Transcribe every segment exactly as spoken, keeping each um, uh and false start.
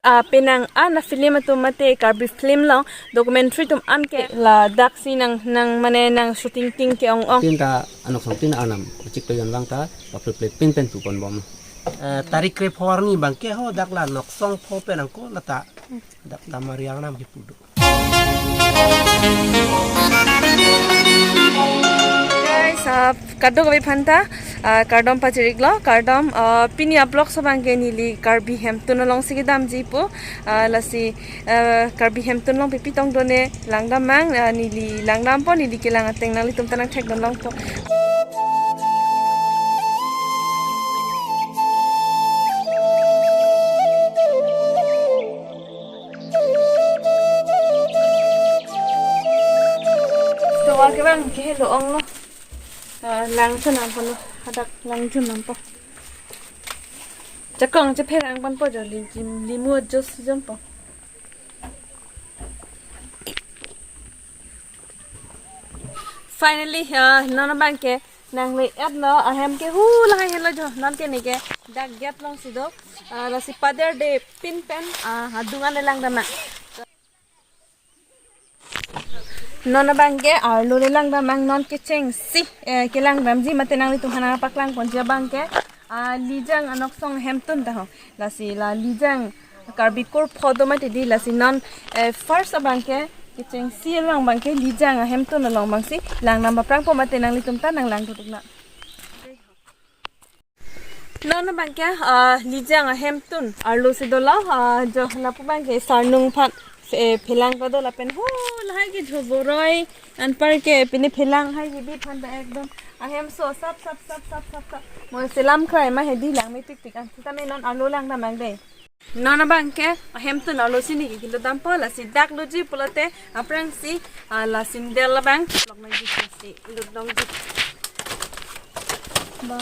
Ah, penang an a film atum mate Karbi film along documentary atum an ke ladak si nang, nang mane nang shooting ting ke-ong-ong. Tin ta anok song tin arnam chik to yon vang ta paple ple pin pen pu pon bom. Eh, tarik kre pho arni abang ke ho dak la nok song pho pen angko lata dak Tamari arnam kepu do. Guys, ah, kadokave aphanta, ah, kardom pajir-iklo, kardom, ah, pini a-vlog so abang ke neli Karbi Hemtun along si kedamji pu, ah, lasi, ah, Karbi Hemtun along pipi tong done langdam mang, ah, neli langdampo, neli kelang ateng nanglitum ta nang thek dun longpo. Tovar ke abang ke helo onglo. Ah, lang chun nangpo lo. Hadak lang chun nangpo. Jakong chepherang ponpo jo li, jim, limu juice jonpo. Finally, ah, non abang ke nangle-etlo, ahem ke hu lahai helo jo, non ke neke dak gate along si do, ah, lasi pader de pin pen, ah, adung an le langdam nang. Non abang ke arlo le langdam nang, non kechengsi, eh, kelangdamji mate nanglitum aphan nangpaklang ponji abang ke, ah, Lijang anok song hemtun ta ho. Lasi la Lijang Karbi kur pho do mati di lasi non, eh, first abang ke kechengsi along abang ke Lijang ahemtun along abang si langdam paprangpo mate nanglitum ta nang lang tutuk na. Non abang ke, ah, Lijang ahemtun arlo si dolo, ah, jo lapu abang ke sarnung aphan, eh, phelang ta do lapen ho lahai ke jo boroi anpar ke pine phelang hai ke bi aphan ta ekdom ahem so sap sap sap sap sap sap. Mo selam krai ma hedi lang me tik tik an. Sitame non arlo langdam mang de. Non abang ke ahemtun arlo si neke kilo dampo lasi dak loji pulote aphrangsi, ah, la sandal abang lok nangji lasi lut longji. Ba,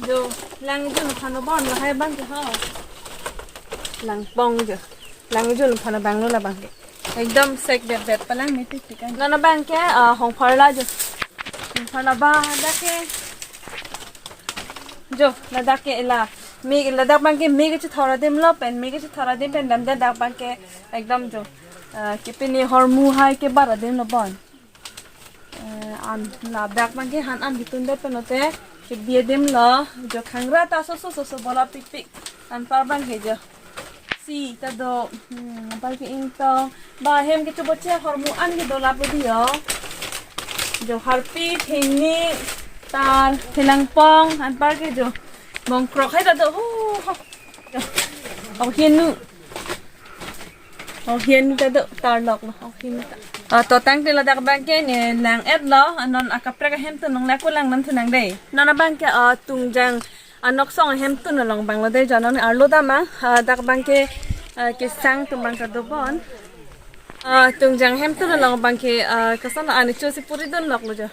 jo lang jun aphan bon lahai abang ke ho. Lang pong jo. Lang jun aphan abang lo la abang ke. Ekdom sek bet bet palang me tik tik an. Non abang ke, ah, hongpharla jo. Hongpharla ba dak ke. Jo, ladak ke la. Me, ladak abang ke me kechethor adim lo pen, me kechethor adim pen damde dak abang ke ekdom jo. Ah, ke pini hormu hai kebar adim lo bon. Eh, an, ladak abang ke han an ketun det pen ote kebi adim lo, jo khangra ta so so so so bola pik pik. Anpar abang ke jo. Si ta do, hmm, anpar ke ingtong. Ba hem ke chobo che hormu an ke do lapu di yo. Jo harpi, thengni, tar, phelang pong, anpar ke jo. Bong krok hai ta do. Hu, ho. Jo. Ong henu. Ong henu ta do, tar lok lo, ong henu ta. Ah, to tangte ladak abang ke ne lang-etlo, anon akaprek ahemtun along lako langdam thu nang de. Non abang ke, ah, Tungjang anok song ahemtun along abang lo de jo non arlo dam mang, ah, dak abang ke, ah, kesang atum abang ta do bon. Ah, Tungjang ahemtun along abang ke, ah, koson ani cho si puri dun lok lo jo.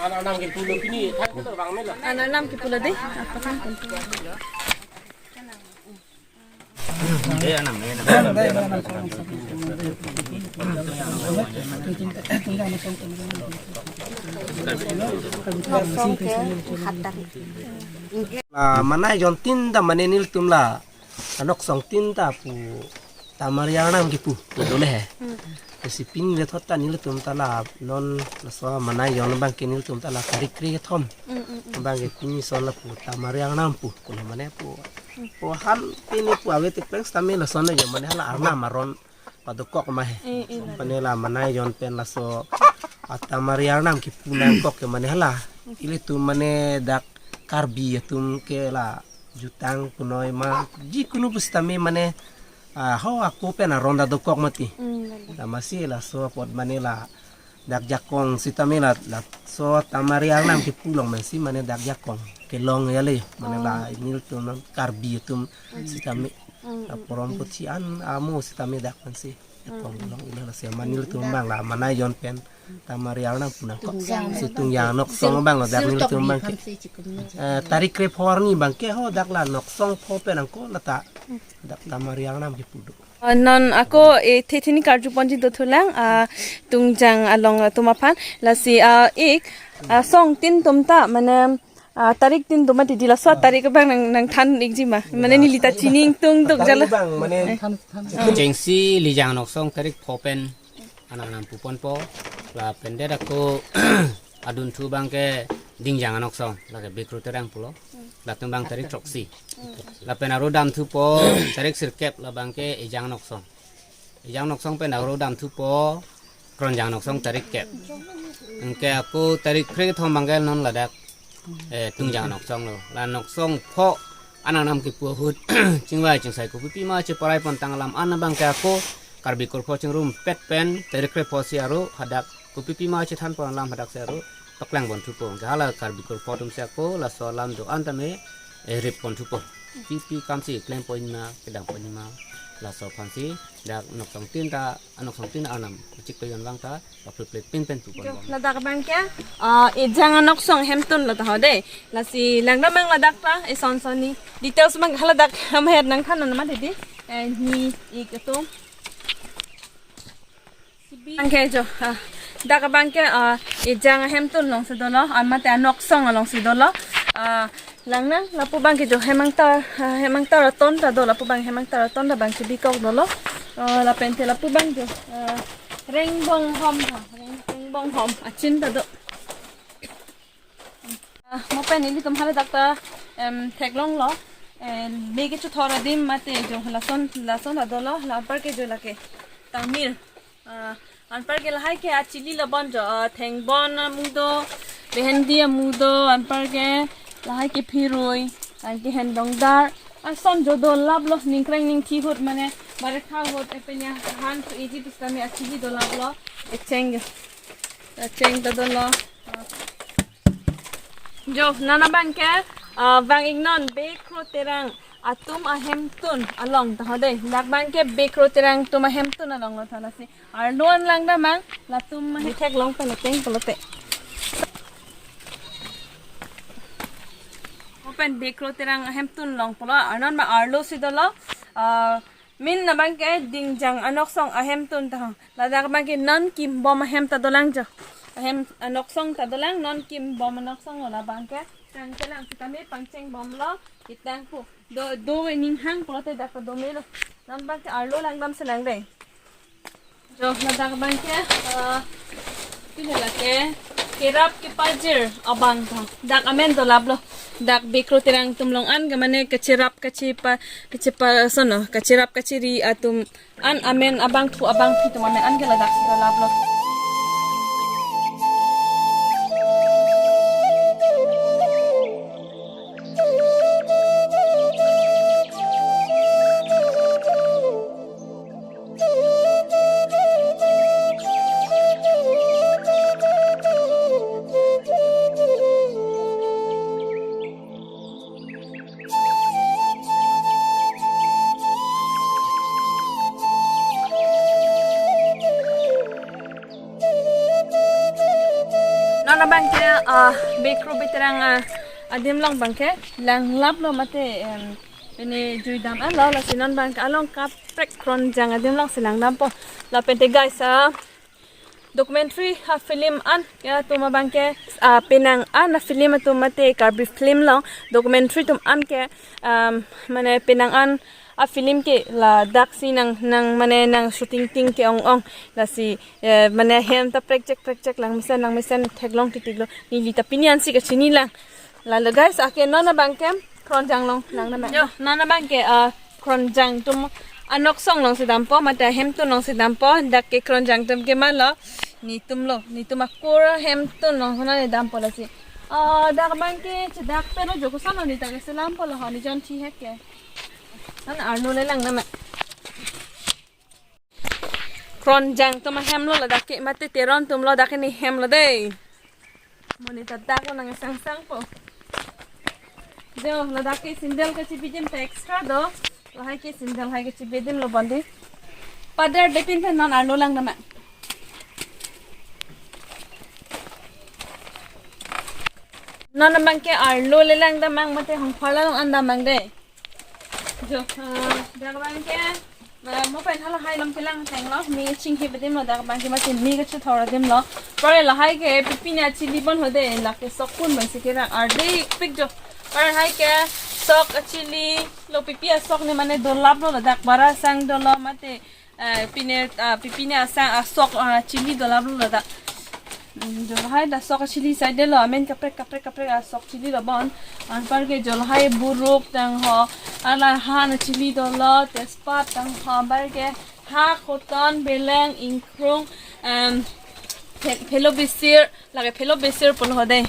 Ana nam ke pulo pini, than ke lo bang me lo. Ana nam ke pulo de, apa kan? Ah, manai jon tin ta mane nelitum la anok song tin ta pu Tamari arnam kepu pu dole he. Hmm. Lasi pini le thot ta nelitum ta la non laso manai jon abang ke nelitum ta la tarik kre kethom. Hmm, hmm, hmm. Abang ke pini son lapu Tamari arnam pu. Kulo mane pu. Pu han pini pu ave tik peng sitame lason le jo mane hala arnam aron padokok ma he. Eh, eh, la. Mane la manai jon pen laso a Tamari arnam kepu nangkok ke mane hala. Ilitum mane dak Karbi atum ke la jutang punoi ma jikunu pu sitame mane, ah, ho ako pen aron ta dokok mati. Hmm, la, la. Tame si laso apot mane ladak jakong sitame la, laso Tamari arnam kepu along pensi mane dak jakong kelong ya le mane la nelitum Karbi atum sitame la porom puthi an amo sitame dak pensi jakong kelong ilo lasi mane nelitum abang la manai jon pen Tamari arnam pu nangkok. Tungjang. Si Tungjang anok song abang lo dak nelitum abang ke. Eh, tarik kre pho arni abang ke ho dak la nok song pho pen angko lata dak Tamari arnam kepu do. Ah, non ako, eh, the thini karju ponji dothulang, ah, Tungjang along atum aphan, lasi, ah, ik, ah, song tin atum ta, mane, Ah, tarik tin do mati di laso tarik abang nang, nangthan ikji ma. Mane neli ta chini ingtung tuk jalo. Tarik bang, mane chengsi Lijang Anoksong tarik pho pen anangnam puponpo. Lapen det ako adunthu abangke Dingjang Anoksong, lake Bikro Terang pulo. Latum abang tarik throksi. Lapen aro damthupo tarik sirkep, labangke Ejang Anoksong. Ejang Anoksong pen aro damthupo Kronjang Anoksong tarik kep. Anke ako tarik kre kethom abangke non ladak, eh, Tungjang Anoksong lo. La Anoksong pho anangnam kipu ahut chingvai chingsai kopipi ma cheparai pon tang alam an abangke ako Karbi Kurpho Chingrumpet pen tarik kre pho si aro hadak kopipi ma chethan pon alam hadak si aro paklang ponthupo. Anke hala Karbi Kurpho atum si ako laso alam do-an tame, eh, rip ponthupo. Pipi kam si klem pon ma, kedam pon ma, laso aphan si dak Anoksong tin ta, Anoksong tin anam chik to yon vang ta, paplip plip pin pen pupon. Jo, bom. Ladak abangke, ah, Ejang Anoksong ahemtun lo ta ho de. Lasi langdam abang ladak ta, eson son ni. Details abang haladak amat nangthan non ma didi. Eh, ni ik atum. Abangke jo, ah, dak abangke, ah, Ejang ahemtun along si dolo, ah, mate Anoksong along si dolo. Ah, langnang, lapu abangke jo hem angtar, ah, hem angtar aton ta do, lapu abang hem angtar aton ta abang chebikok dolo. Ah, lapen te lapu abang jo, ah, Rengbong Hom ha, Reng, Rengbong Hom, achin ta do. Ah, mo pen ilitum haladak ta, em, theklonglo. Eh, me kechothor adim mate jo lason, lason ta dolo, la anparke jo lake tangmir. Ah, anparke lahai ke achili labon jo, ah, thengbon amu do, behendi amu do, anparke lahai ke phirui, anke hendongdar. Ason jo dolaplo, ningkreng ningthi ahut mane, barekha ahut, epenya han su eji pusitame achili dolaplo, echeng jo. Echeng ta dolo. Jo, non abangke, ah, vang iknon Bikro Terang atum ahemtun along ta ho de. Dak abangke Bikro Terang atum ahemtun along lo tha lasi. Arlo an langdam abang, latum ahem theklong pen ateng pulote. Mo pen Bikro Terang ahemtun along pulo, ah, non abang arlo si dolo. Ah, min abangke Dingjang Anoksong ahemtun ta ho. Ladak abangke non kimbom ahem ta dolang jo. Ahem Anoksong ta dolang, non kimbom Anoksong lo labangke. Tangte lang sitame pangcheng bomlo, kitang pu. Do, do ning hang pulote dak do melo. Non abangke arlo langdam si lang de. Jo, ladak abangke, ah, pine lake, kerap kepajir abang ta. Dak amen dolaplo. Dak Bikro Terang atum along an ke mane kacherap kachepa, kachepa sono, kacherap kachiri atum an amen abangphu abangphi atum amen an ke ladak si dolaplo. Non abangke, ah, Bikro Biterang, ah, adim along abangke langlaplo mate, em, pine juidam anlo, lasi non abangke along kaprek Kronjang adim along si langdampo. Lapen te guys, ah, documentary afilm an ke atum abangke, ah, penang an afilm atum mate Karbi film along documentary atum an ke, um, mane penang an afilm ke ladak si nang, nang mane nang shooting ting ke ong ong, lasi, eh, mane hem ta prekjak prekjak langmesen langmesen theklong titiklo, neli ta pini an si kachini lang. Lalo guys, ake non abangke Kronjang along langdam. Jo, non abangke, ah, Kronjang atum Anoksong along si dampo, mate ahemtun along si dampo, dak ke Kronjang atum ke malo, netum lo, netum akur ahemtun along hona ne dampo lasi. Ah, dak abangke chedak pero jo koson lo ne ta ke selampo lo ho ne jon thi hek ke. An arlo le langdam. Kronjang atum ahem lo ladak ke mate Teron atum lo, dak ke ne hem lo de. Mo ne ta dak lo nang sangsangpo. Jo, ladak ke sandal kachebi adim ta extra do. Lahai ke sandal hai kachebi adim lo bondi. Padar depin pen non arlo langdam. Non abangke arlo le langdam mate hongpharla along an dam de. Jo, ah, dak abangke Eh, mo pen halahai alam kelang thenglo, me chinghi bedim lo, dak abang ke mati me kachethor adim lo. Pare lahai ke pipine achili bon hode, lake sok pun bang si kerak, ardik pik jo. Pare lahai ke sok achili lo, pipi asok ne mane dolap lo ladak, bara sang dolo mate, eh, pine, ah, pipine asang asok, ah, chili dolap lo ladak. Hmm, jo lahai dak sok achili side lo, amen kaprek kaprek kaprek asok chili lo bon. Anparke jo lahai buruk tangho, hala han achili dolo, tejpat tangho, anparke ha, khoton, beleng, ingkrung, em, phe-, phelo bisir, lake phelo bisir pulo hode.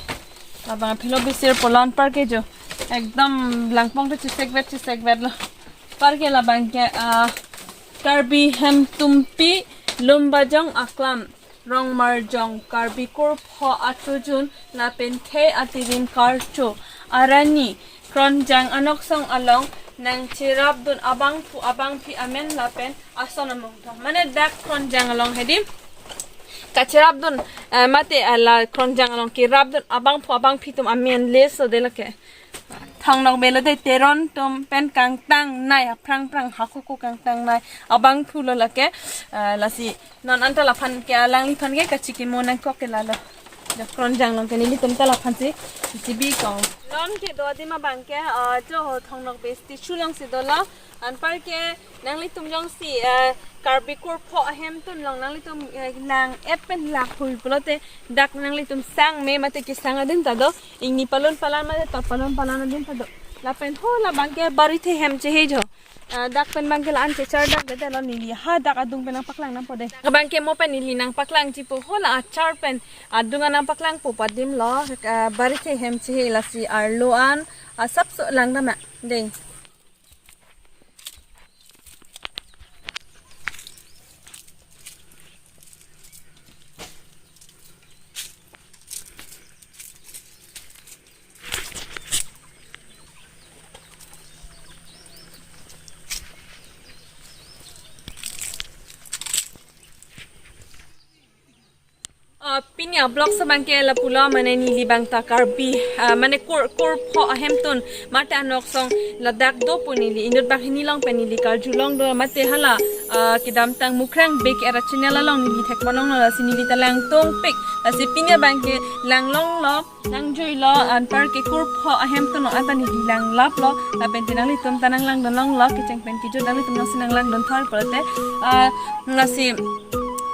Labang phelo bisir pulo, anparke jo ekdom langpong te chesekvet chesekvet lo. Anparke labang ke, ah, Karbi Hemtumpi Lumbajong Aklam, Rongmarjong, Karbi kurpho atojun lapen khei atirim karcho arani Kronjang anoksong along nangcherapdun abangphu abangphi amen lapen ason amungthong. Mane dak Kronjang along hedi kacherapdun, eh, mate hala Kronjang along kerapdun abangphu abangphi atum amen le so de lake. Thong Nokbe lo de Teron atum pen kangtangnei, aphrang phrang hakoko kangtangnei abangphu lo lake, eh, lasi non anta laphan ke alangliphan ke kachikimo nangkok ke lalo. Jo Kronjang along ke nelitum ta laphan si chibi kong. Non kedo adim abang ke, ah, jo ho Thong Nokbe statue along si dolo. Anparke nanglitum jongsi, eh, Karbi kurpho ahemtun along nanglitum, eh, lang-et pen lang hui pulote dak nanglitum sang me mate kesang adim ta do. Ingni palun palan mate tor palun palan adim ta do. Lapen ho labang ke Barithe hem chehei jo. Ah, dak pen abang ke la-an chechar dak de lo, neli ha dak adung pen nangpaklang nangpo de. Abang ke mo pen neli nangpaklangji po, ho la achar pen adung an nangpaklangpo pu adim lo, ah, Barithe hem chehei, lasi arlo an asapso lang dam ma de. Ah, pini a-vlog abang ke lapulo, mane neli abang ta Karbi, ah, mane kur, kurpho ahemtun mate anoksong ladak do pu neli inut banghini along pen neli karjulong do, mate hala, ah, kedamtang Mukrang Bey Kera channel along neli thekponlong lo, lasi neli ta langtongpik, lasi pini abang ke langlong lo, nangjuilo, anparke kurpho ahemtun along anta neli langlap lo, lapen te nanglitum ta nanglangdun long lo, kecheng pen kejut nanglitum jongsi nanglangdun thor pulote, ah, lasi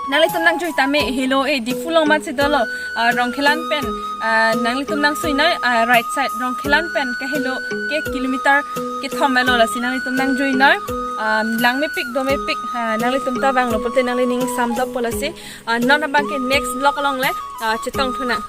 nanglitum nangjui tame helo, eh, Diphu along matsi dolo, ah, Rongkhelan pen, ah, nanglitum nangsuinoi, ah, right side Rongkhelan pen kahelo ke kilometer kethom lo, lasi nanglitum nangjuinoi, ah, langmepik domepik, ah, nanglitum ta vanglo pulote nanglining samdop po, lasi, ah, non abang ke next vlog along le, ah, chetongthu nang.